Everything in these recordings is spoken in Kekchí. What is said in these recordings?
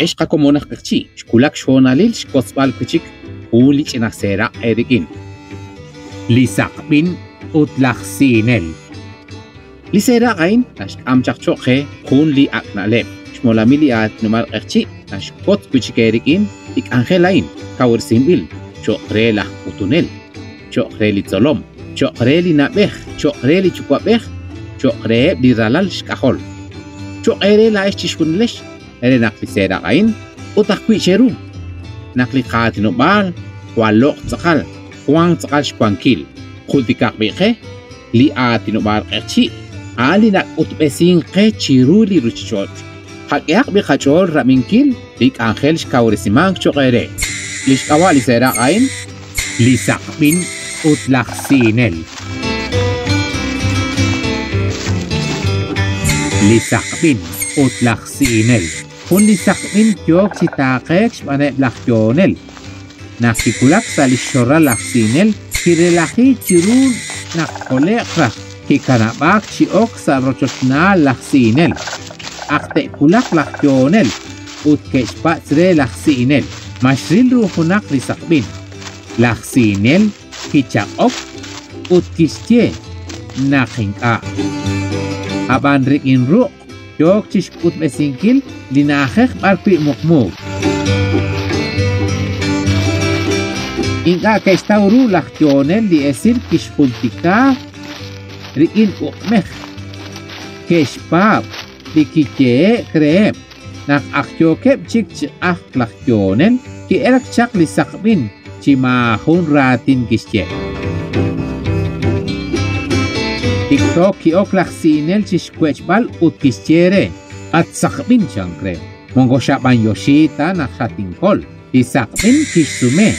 Ex qakomon aj q'eqchi', xwulak xhoonalil xwotzb'al wi' chik jun li ch'ina seeraq' eerik'in. Li saqb'in ut laj si'inel. Li seeraq' a'in naxk'am chaq cho'q qe jun li ak' na'leb'. Xmolamil li aatinob'aal q'eqchi' naxwotz wi' chik eerik'in li k'anjel a'in kawresinb'il cho'q re laj k'utunel, cho'q re li tzolom, cho'q re li na'b'ej, cho'q re li yuwa'b'ej, cho'q reheb' li ralal xk'ajol. Cho'q eere laa'ex chixjunilex re naq li seeraq' a'in ut ajwi' cheru naq li qaatinob'aal jwal loq' tz'aqal, wank tz'aqal xwankil. Jultikaq b'i' qe, li aatinob'aal q'eqchi' a'an li nak'utb'esink qe chiru li ruuchich'och'. Qak'ehaq b'i' qach'ool rab'inkil li k'anjel xkawresimank cho'q eere. Li xk'ab'a' li seeraq' a'in, Li saqb'in ut laj si'inel. Li saqb'in ut laj si'inel. Jun li saqb'in yook chi taaqeek xb'aaneb' laj yohonel. Naq kiwulak sa' li xxorral laj si'inel, kirelaji chiru naq tkole'q raj. Kikanab'aak chi ok sa' rochochnaal laj si'inel. Ak te'wulaq laj yohonel ut ke'xpatz' re laj si'inel ma xril ru junaq li saqb'in. Laj si'inel kichaq'ok ut kixye naq ink'a'. Ab'an rik'in ruq' yook chi xk'utb'esinkil li na'ajej b'arwi' muqmuuk. Ink'a' ke'xtaw ru laj yohonel li esil kixjultika rik'in uq'mej. Ke'xpaab' li kiyehe'k reheb' naq ak yookeb' chik chi q'ajk laj yohonel, ki'elk chaq li saqb'in chi maajun raatin kixye. Tikto ki'ok laj si'inel chi xwech'b'al ut kixye re, At saqb'in, chank re, moko xab'anyoxi ta naq xatinkol. Li saqb'in kixsume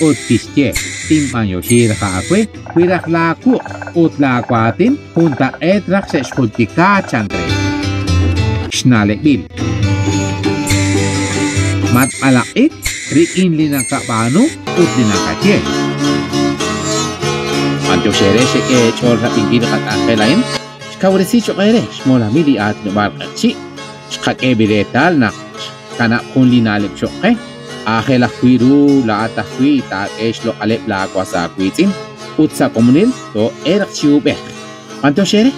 ut kixye, Tinb'anyoxi raj aawe wi raj laawuq' ut laawaatin juntaq'eet raj xe'xjultika, chank re. Xna'leb'il. Matb'alaq'ik rik'in li nakab'aanu ut li nakaye. B'antiox eere xek'e eech'ool rab'inkil li qak'anjel a'in, xkawresi cho'q eere xmolamil li aatinob'aal q'eqchi', xqak'e b'i reetal naq xkanab' jun li na'leb' cho'q qe, aajel ajwi' ru laa'at ajwi' taak'e xloq'aleb' laawas aawiitz'in ut sa' komonil too'elq chi uub'ej. B'antiox eere,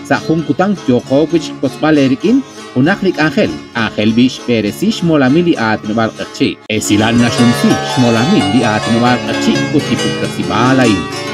sa' jun kutan yooqo wi' chi xwotzb'al eerik'in junaq li k'anjel, k'anjel b'i' xb'eresi xmolamil li aatinob'aal q'eqchi'. Esilal naxnumsi xmolamil li aatinob'aal q'eqchi' ut li puktasib'aal a'in.